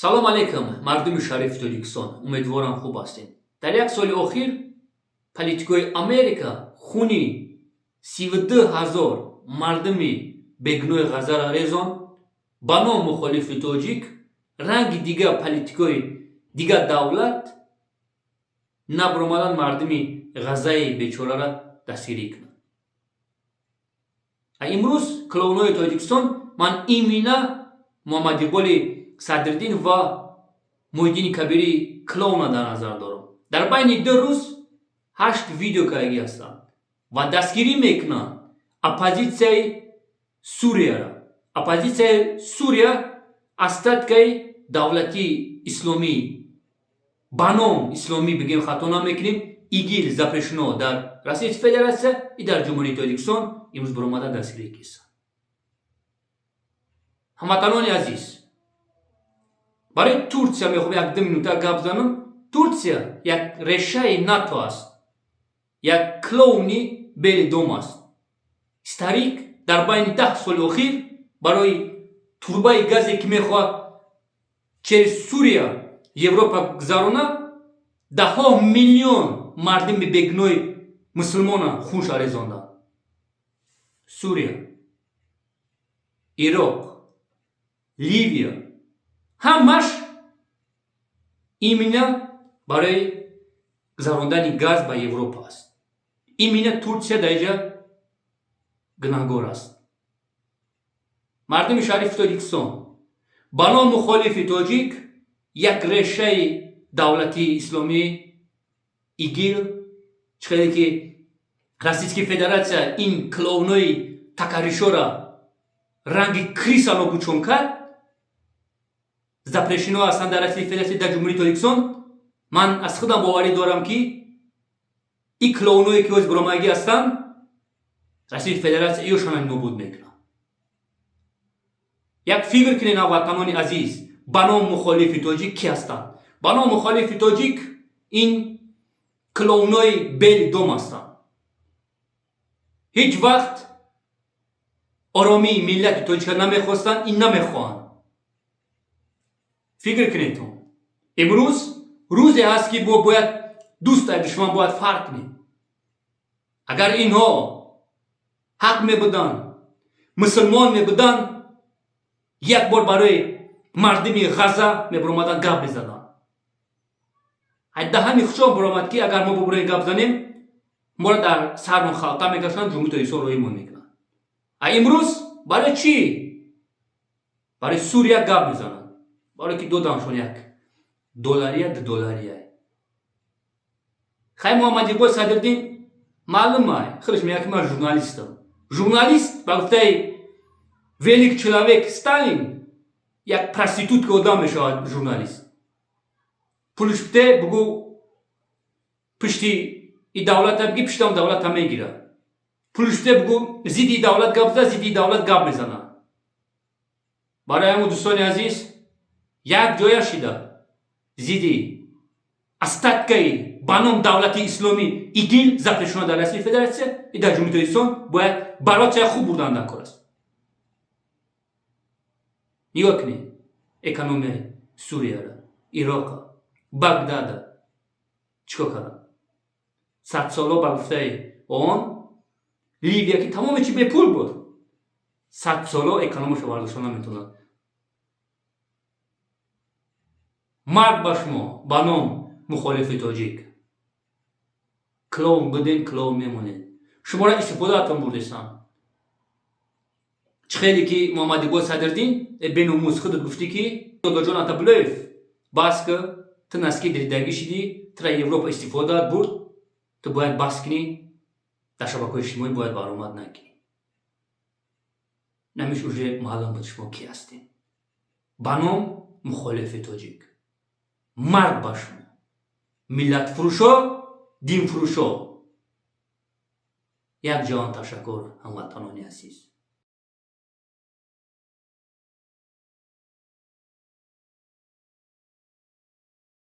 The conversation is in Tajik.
Салом алейкум, мардуми шарифи Тоҷикистон! Умедворам, хуб ҳастед. Дар як соли охир политикои Америка хуни 32 000 мардуми бегуноҳи Ғаззаро резон ба ном мухолифи тоҷик. Ранги дигар политикои дигар давлат набаромадан мардуми Ғаззаи бечораро дастгирӣ кунанд. Имрӯз клоунои Тоҷикистон, ман имина Муҳаммадиқболи Садриддин ва Муҳиддини Кабири клоуна дар назар дорам, дар байни 2 рӯз ҳашт видео кардагӣ ҳастанд ва дастгирӣ мекунанд оппозитсияи Сурияро. Оппозитсияи Сурия остаткаи давлати исломӣ, ба ном исломӣ бигем, хато намекунем, ИГИЛ запрещено дар Российской Федерация и дар Ҷумҳурии Тоҷикистон. Имрӯз баромада дастгирӣ кистанд. Ҳамватанони азиз, барои Турсия мехоҳам як-ду минута гап занам. Турсия як решаи НАТО аст, як клоуни Белый дом аст. Старик дар байни 10 соли охир барои турбаи газе, ки мехоҳад через Сурия Европа гузарона, даҳҳо миллион мардуми бегуноҳи мусулмона хунша резонданд. Сурия, Ироқ, Ливия, ҳамаш именно барои гузарондани газ ба Европа аст. Именно Турсия дар инҷа гунаҳгор аст. Мардуми шарифи Тоҷикистон, ба ном мухолифи тоҷик, як решаи давлати исломӣ ИГИЛ, чӣ хеле ки Российский Федерация ин клоунои такаришора ранги крыса нобудшон кард, запрещено ҳастанд дар Россияи Федератсия, дар Ҷумҳурии Тоҷикистон. Ман аз худам боварӣ дорам, ки ин клоуное, ки ҳоз биромадагӣ ҳастанд, Россияи Федератсия иёшона нобуд мекунад. Як фикр кунед, ҳамватанони азиз, ба ном мухолифи тоҷик кӣ ҳастанд? Ба ном мухолифи тоҷик ин клоунои Белый дом ҳастанд. Ҳеҷ вақт оромии миллати тоҷика намехостанд, ин намехоҳанд. Фикр кунедтон, имрӯз рӯзе ҳаст, ки мо бояд дӯст аз душман бояд фарқ кунем. Агар инҳо ҳақ мебуданд, мусулмон мебуданд, як бор барои мардуми Ғаза мебаромаданд, гап мезаданд. Даҳани хушон баромад, ки агар мо бубуроем, гап занем, моро дар сармон халта мекашанд, Ҷумҳури Тоҷикистон роҳимон мекунанд. А имрӯз барои чӣ барои Сурия гап мезананд? Барое ки додамшон як доллария, 2 доллария. Хай, Муҳаммадиқбол Садриддин маълум ай, худаш мегӯяд, ки ман журналистам. Журналист, ба гуфтаи велик человек Сталин, як проститутка одам мешавад журналист. Пулш бите, бугӯ пушти и давлата биги, пуштам давлата мегирад. Пулш бите, бугӯ зидди давлат гап зада, зидди давлат гап мезанад. Барои ҳамун, дӯстони азиз, як ҷоя шида зидди остаткаи ба ном давлати исломӣ ИГИЛ, запрещено дар Россияи Федератсия и дар Ҷумҳурии Тоҷикистон, бояд бороться хуб бурдан дар кор аст. Нигоҳ кунед экономияи Сурияра, Ироқа, Багдада чӣ кор карданд садсоло. Ба гуфтаи он Ливия, ки тамоми чи бепул буд, садсоло экономияшо вардошта наметавонад. Марг ба шумо, ба ном мухолифи тоҷик! Клоун будем, клоун мемонед. Шуморо истифодаатон бурдистам. Чӣ хеле ки Муҳаммадиқбол Садриддин беномус, худат гуфтӣ, ки Додоҷон Атабулоев, бас ки ту носки диридагӣ шидӣ, тура Европа истифодаат бурд, ту бояд бас кунӣ, дар шабакаҳои иҷтимоӣ бояд баромад накунӣ. Намиш уже маълум буд, шумо кӣ ҳастем, ба ном мухолифи тоҷик. Марг ба шумо, миллатфурӯшо, динфурӯшо! Як ҷаҳон ташаккур, ҳамватанони азиз.